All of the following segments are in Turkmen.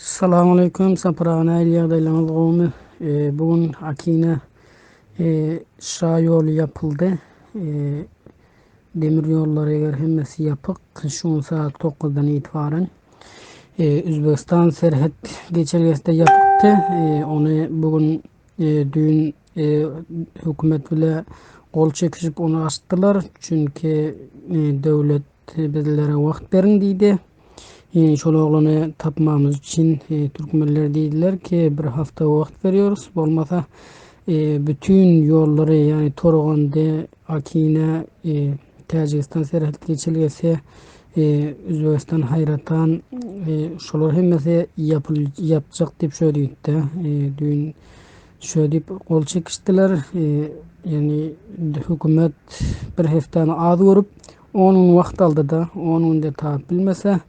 Salam aleýkum Sapar aga nähili ýagdaýlaryňyz gowumy bu gün Akina şa ýoly ýapyldy demir ýollary eger hemmesi ýapyk şu gün saat 9-dan itibaren Özbegistan serhet geçelgesi de ýapykdy ony bu gün düýn hökümet bile gol çekişip ony açdylar çünki döwlet Bizlere wagt beriň diýdi. Şol oglany tapmamyz üçin türkmenler diýdiler ki, bir hafta wagt berýäris, bolmasa bütin ýollary, ýagny Torgandy, Akina, Täjigistan serhet geçelgesi, Özbegistan Haýratan, şolar hemmesi ýapyl ýapjak diýip şo diýdi. Düýn şo diýip gol çekişdiler. Ýagny hökümet bir hepdäni az görüp, On gün wagt aldy-da, on günde tapyp bilmese,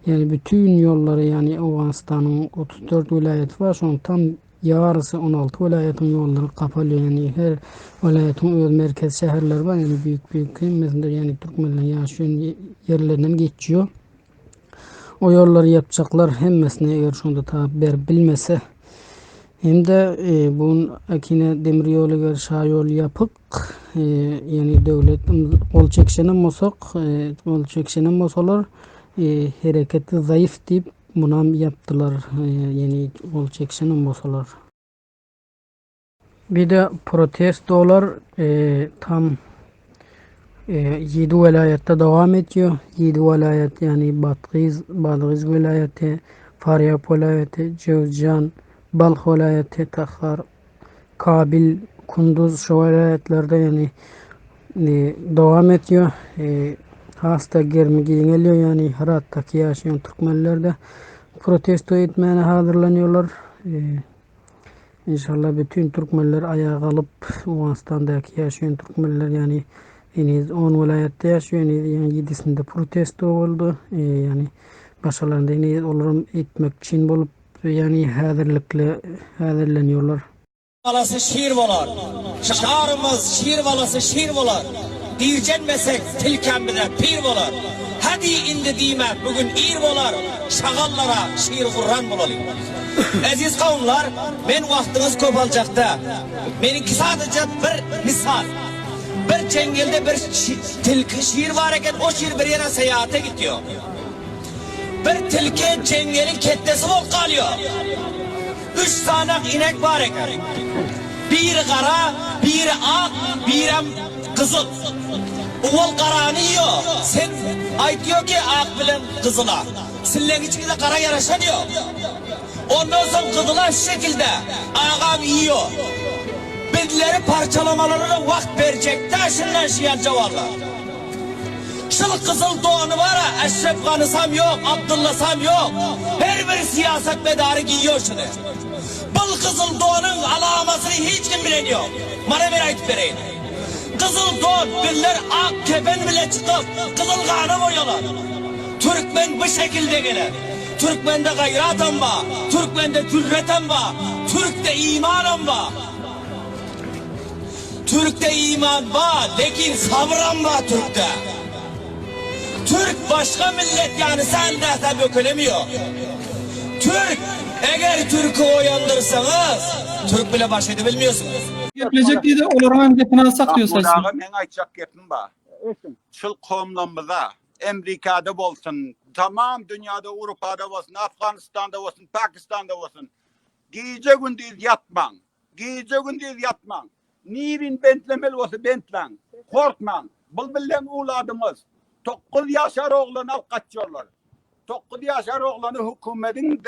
ýagny bütin ýollary, ýagny Owganystanyň 34 welaýaty bar, şonuň tam ýarysy 16 welaýatyň ýollary gapalýar, ýagny her welaýatyň öz merkezi şäherleri bar, ýagny büýük-büýük hemmesinde ýagny türkmenleriň ýaşaýan ýerlerinden geçýär. O ýollary ýapjaklar hemmesini eger şonda tapyp berip bilmese hem-de e, bu gün Akina demir ýoly eger şa ýoly ýapyk e, ýagny döwlet gol çekişenem bolsak e, gol çekişenem bolsalar e, hereketi zaýyf diýip munam ýapdylar e, ýagny gol çekişenem bolsalar. Bir-de protestolar tam ýedi welaýatda dowam edýär. Ýedi welaýat, ýagny Bathyz, Badhyz welaýaty, Farýab welaýaty, Jöwzjan, Balh welaýaty, Tahar, Kabil, Kunduz şu welaýatlarda ýagny dowam edýär. Has-da gerimi giňelýär, ýagny Hyratdaky ýaşaýan türkmenler-de protesto etmäne hazyrlanýarlar. Inşallah bütün türkmenler ayağa galyp Owganystandaky ýaşaýan türkmenler ýagny heniz 10 welaýatda ýaşaýan heniz ýagny ýedisinde protesto boldy. E, ýagny başgalarynda heniz olaram etmek üçin bolup ýagny häzirlikli häzirlenýärler. Balasy şir bolar. Şarymyz şir balasy şir bolar. Dirjenmesek tilkem bize pir bolar. Hä diý indi diýme bu gün ir bolar. Şagallara şir gurran bolalyň. Eziz kowumlar, men wagtyňyzy köp aljak däl. Meniňki sadaja bir mysal. Bir jeňňelde bir tilki şir bar eken, o şir bir ýere syýahata gitýär. Bir tilki jeňňeliň ketdesi bolup galýar. Üç sanak inek bar eken. Biri gara, biri ak, birem gyzyl. Owal garany iýo, sen aýtýo ki ak bilen gyzyla. Silleň içiňize gara ýaraşan ýok. Ondan soň gyzyla şu şekilde agam iýo. Bizleri parçalamalaryna wagt berjekdä şundan şuýança walla. Şul gyzyl dony bara Eşref Ganysam ýok, Abdullasam ýok. Her bir syýasatmedary giýýor şuny. Bul gyzyl donuň alamatyny hiç kim bilen ýok. Mana men aýdyp bereýin. Gyzyl don bizler ak kepen bile çykyp gyzyl gana boýalar. Türkmen bu şekilde geler. Türkmende gaýratam bar, türkmende jürretem bar, türkde imanam bar. Türkde iman bar, lekin sabyram bar türkde. Türk başga millet ýaly sal däsa bökelemiýo. Türk, eger türki oýandyrsaňyz, türk bile baş edibilmiýosyňyz. Geplejek diýdi, olaryň hem gepini alsak diýýär Mahmud saýsyn. aga meň aýtjak gepim bar. Şul komlamyza Emrikada bolsun, tamam dünýada Urupada bolsun, Afganistanda bolsun, Pakistanda bolsun. Gije gündiz ýatmaň. Gije gündiz ýatmaň. Nirin bentlemeli bolsa bentläň. Korkmaň. Bul bilen owladymyz. 9 ýaşar oglany alyp gaçýarlar. 9 ýaşar oglany hökümediň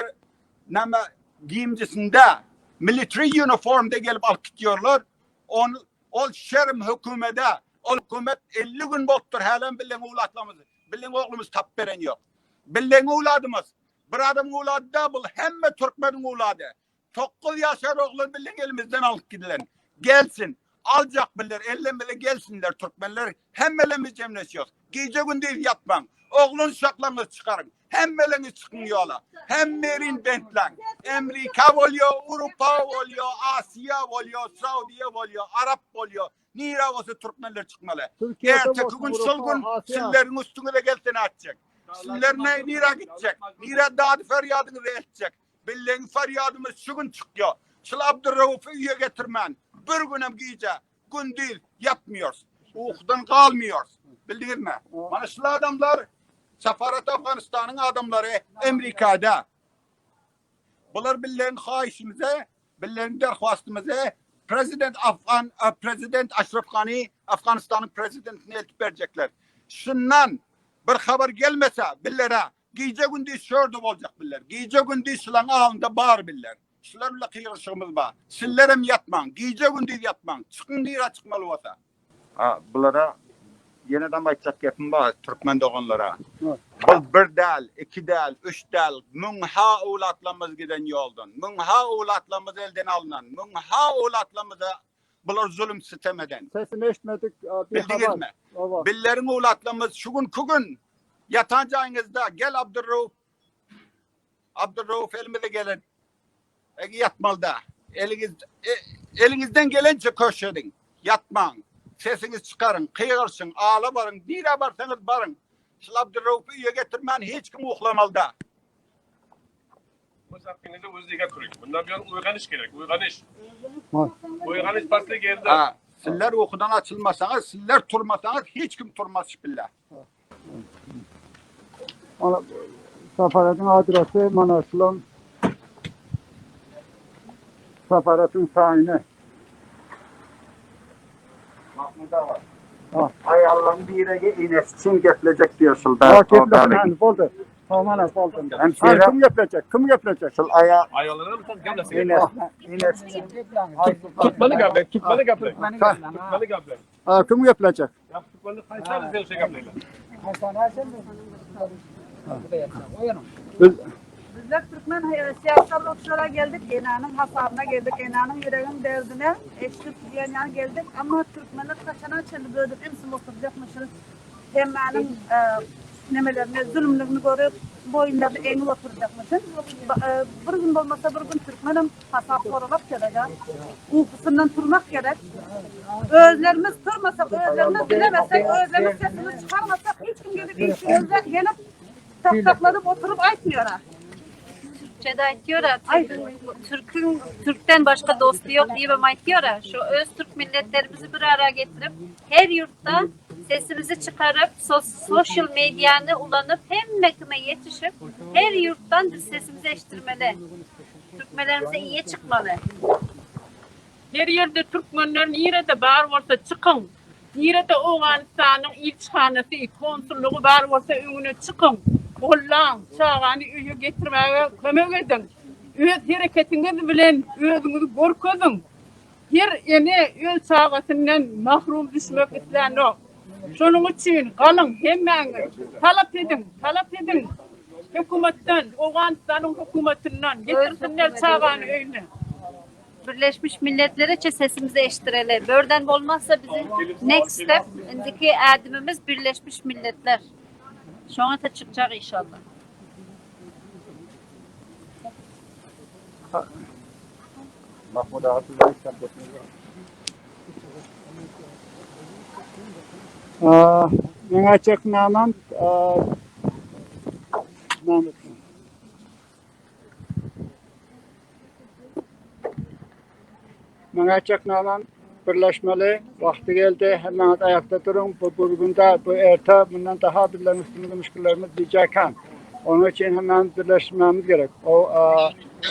näme giyimcisinde military uniformda gelip alyp gitýärler. Ony ol şerim hökümede. Ol hökümet 50 gün bolupdyr hälem bilen owlatlarymyz, bilen oglumyz tap beren ýok. Bilen owladymyz. Bir adamyň owlady da bul hemme türkmeniň owlady. 9 ýaşar oglan bilen elimizden alyp gidilen. Gelsin. Aljak biler, ellemele gelsinler türkmenler. Hemmelerimiz jemleşiyoruz. Gije gündiz ýatmaň. Oglan uşaklaryňyzy çykaryň. Hemmeleňiz çykyň ýola. Hemmerin bentläň. Amerika bolýar, Awrupa bolýar, Asiýa bolýar, Saudiýa bolýar, Arap bolýar. Nirä bolsa türkmenler çykmaly. Erteki gün şol gün sizleriň üstüňize gelse nätjek? Sizler nirä gitjek? Nirä dady ferýadyňyzy eltjek? Billeň farýadymyz şu gün çykýar. Şul Abdurraufy öýe getirmän, bir günem gije, gündiz ýatmýarys. Ukudan galmýarys. Bildiňizmi? Mana şul adamlar Safarat Afganistanyň adamlary Amerikada. Bular billeň haýyşymyza, billeň derhwastymyza Prezident Afgan Prezident Aşraf Gani Afganistanyň prezidentine eltip berjekler. Şundan bir habar gelmese billere Gije gündiz şörde boljak biller. Gije gündiz şulaň alynda bar biller. Şular bile kygyryşygymyz bar. Sizlerem ýatmaň. Gije gündiz ýatmaň. Çykyň nirä çykmaly bolsa. Ha bulara ýenedem aýtjak gepim bar türkmen doganlara. Bul bir däl, iki däl, üç däl, müň-ha owlatlarymyz giden ýoldan. Müň-ha owlatlarymyz elden alnan. Müň-ha owlatlarymyza bular zulum sitem eden. Sesini eşitmedik bir habar. Bildiňizmi? Billeriň owlatlarymyz şu günki gün Ýatan jaýyňyzda gel Abdurrauf. Abdurrauf elimize gelen. Egi ýatmalyda. Eliňiz e, eliňizden gelençe köşş ediň. Ýatmaň. Sesiňizi çykaryň, gygyryşyň, ala baryň, nirä barsaňyz baryň. Şul Abdurraufy öýe getirmän hiç kim uhlamalyda. Öz hakyňyzy özüňe turuň. Bundan buýan uýganyş gerek, uýganyş. Uýganyş pasly geldi. Ha, sizler ukudan açylmasaňyz, sizler turmasaňyz hiç kim turmaz şipille. Mana Safaratyň adresi mana şulan Safaratyň saýyny. Mahmud aga. Aýallaryň biregi enesi üçin geplejek diýer şul da. Geplesin boldy. Tamam boldy. Hemşire kim geplejek? Kim geplejek? Şul aýa Aýallaryň tam geplesin. Enesi üçin. Tutmaly gaplek, tutmaly gaplek. Tutmaly gaplek. Ha, kim geplejek? Biz Bizler Türkmen siyasal okçulara geldik, Ena'nın hasabına geldik, Ena'nın yüreğin derdine eşlik diyen ýaly geldik. Ama Türkmenler kaçana çenli böyle emsim oturacakmışız. Hemmäniň nemelerini, zulümlerini görüp, boýunlaryny eňip oturacakmışız. Bir gün bolmasa bir gün Türkmenem hasap soralak gerek. Ukusyndan turmak gerek. Özlerimiz turmasak, özlerimiz dilemesek, özlerimiz sesimizi çykarmasak hiç kim gelip işimize gelip tak-takladyp oturyp aýtmıyor ha. Türkçede aýtýar Türk'ün Türk'ten başga dosty ýok diýibem aýtýar Şu öz Türk milletlerimizi bir ara getirip her ýurtda sesimizi çykaryp social mediany ulanyp hemme kime ýetişip her ýurtdan biz sesimizi eşitdirmeli. Türkmenlerimize iýe çykmaly. Her ýerde türkmenler nirede bar bolsa çykyň. Nirede Owganystanyň ilçihanasy, konsullygy bar bolsa öňüne çykyň. Gollaň, çagany öýe getirmäge kömek ediň. Öz hereketiňiz bilen özüňizi görkeziň. Her ene öz çagasyndan mahrum düşmek islänok. Şonuň üçin galyň hemmäňiz talap ediň, talap ediň hökümetden, Owganystanyň hökümetyndan getirsinler çagany öýüne. Birleşmiş Milletlere çe sesimizi eşitdireli. Börden bolmazsa bizim next step indiki ädimimiz Birleşmiş Milletler. Şoňa da çykjak inşallah. Mahmud aga siz aýtsak Meň aýtjak namam Meň aýtjak namam birleşmeli. Wagty geldi. Hemmäňiz aýakda duruň. Bu bu günde, bu erte mundan daha bizlerin üstümizde müşkillerimiz bijakan. Onuň üçin hemmämiz birleşmemiz gerek. O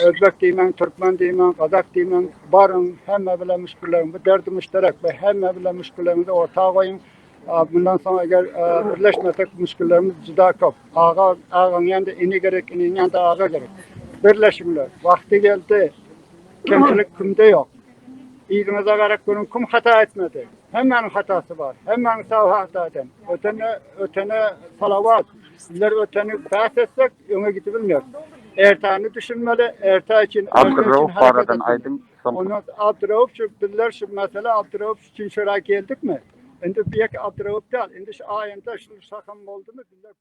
özbek diýmäň, türkmen diýmäň, gazak diýmäň, baryň hemme bilen müşkilleriň bu derdi müşterek we hemme bilen müşkilleriňizi orta goýuň. Bundan soň eger birleşmesek müşkillerimiz juda köp. Aga agaň ýanynda ini gerek, iniň ýanynda aga gerek. Birleşiňler. Wagty geldi. Kemçilik kimde ýok. Yzyňyza garap görüň kim hata etmedi. Hemmäniň hatasy bar. Hemmäniň sawy hata eden. Ötene ötene salawat. Bizler öteni bäs etsek öňe gidip bilmeris. Ertäni düşünmeli, erte üçin Abdurrauf baradan aýdyň. Ondan Abdurrauf şu bizler şu mesele Abdurrauf üçin şöra geldikmi? Indi bir Abdurrauf däl. Indi şu aýynda şu şakam boldumy bizler.